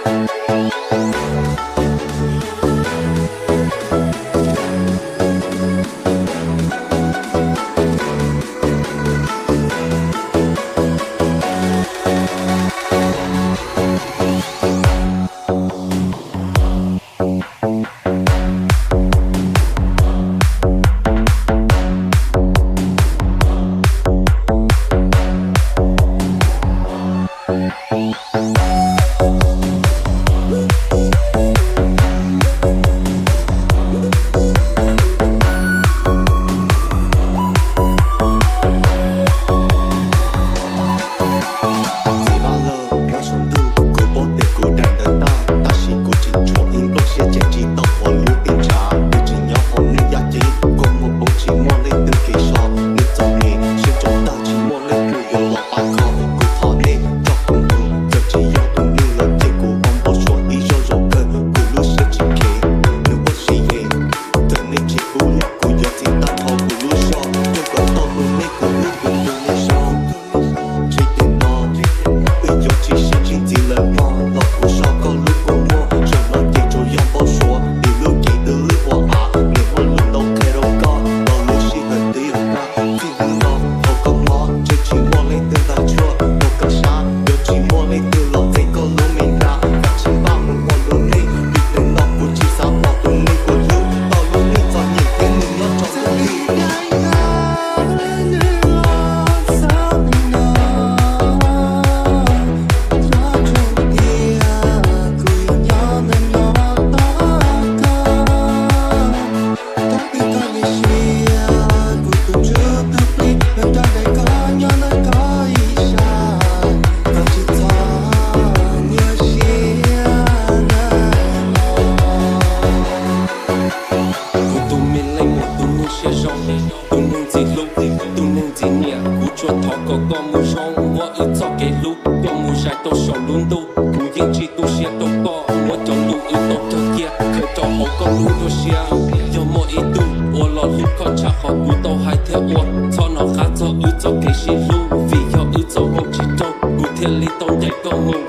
Txiv Vaj Lawj nyob saum ntuj, kuv paub tias kuv daim ntawv tag, tab sis kuv tseem tshuav ib nplooj siab tseem tsis tau ua lub teb ntshav. Kuv tseem nyob hauv nej yaj ceeb, kua muag poob tsis muaj leej twg kev so. Nej txom nyem siab tso tag tsis muaj leej twg yuav los pab kho. Kuv thov nej tso kuv mus, txawm tsis yog tus neeg lawm ces kuv ua npau suav ib zaug zoo kawg. Kuv lub siab tsis kheev, nws ua siab yees, txawm nej tsis pub kuv yuav txiav tag nrho kuv lub zog, rau kom tau tus neeg kuv hlub tus tus neeg zoo. Tsis tias no wb yuav tsis sib tsis ntxiv lawm mog, los kuv so koj lub kua muag, zaum no ces tsuas yog npau suav, vim lub cev twb lwj ua av, niam muaj lus tau qhia rau koj, los lub sij hawm twb yuav tag. Txij hnub no thaum koj mob ntshe tsis muaj leej twg nqa tshuaj rau koj sab, yuav tsis muaj leej twg los txeeb koj lub me nab, koj tsis npaj mus ua lub neej, vim tias no kuv tsis xav pom tus neeg kuv hlub tau lub neej txom nyem thiab nws nyob rau ntawm ib Kuv tus me leej muam tus neeg siab zoo, tus neeg ntxim hlub, tus neeg ntxim nyiam, kuv tsuas thov kom koj mus zoo, muab wb txoj kev hlub coj mus zais rau saum lub ntuj. Kuv yeej tsis tu siab rau koj, muab cov lus wb tau cog cia, khaws rau hauv koj lub nruab siab. Yog muaj ib tug uas los hlub koj tshaj qhov kuv tau hais thiab ua, txhob hnov qab txog wb txoj kev sib hlub, vim yog wb txoj hmoo tsis raug, kuv thiaj li tau ncaim koj mus.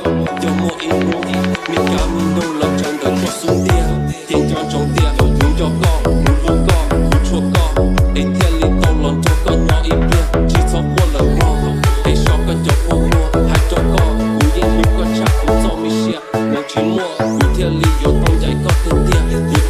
Yog muaj ib hnub me kav me noog los tsaws ntawm koj xub ntiag, ces nco ntsoov tias kuv nco koj, kuv hlub koj, kuv tshuaj koj, es thiaj li tau los nrog koj nyob ib pliag. Tsis txhob quaj lawm mog, es so koj cov kua muag, hais rau koj, kuv yeej hlub koj tshaj kuv txoj me sia. Hmoov tsis muaj, kuv thiaj li yuav tau ncaim koj tiag tiag. Kuv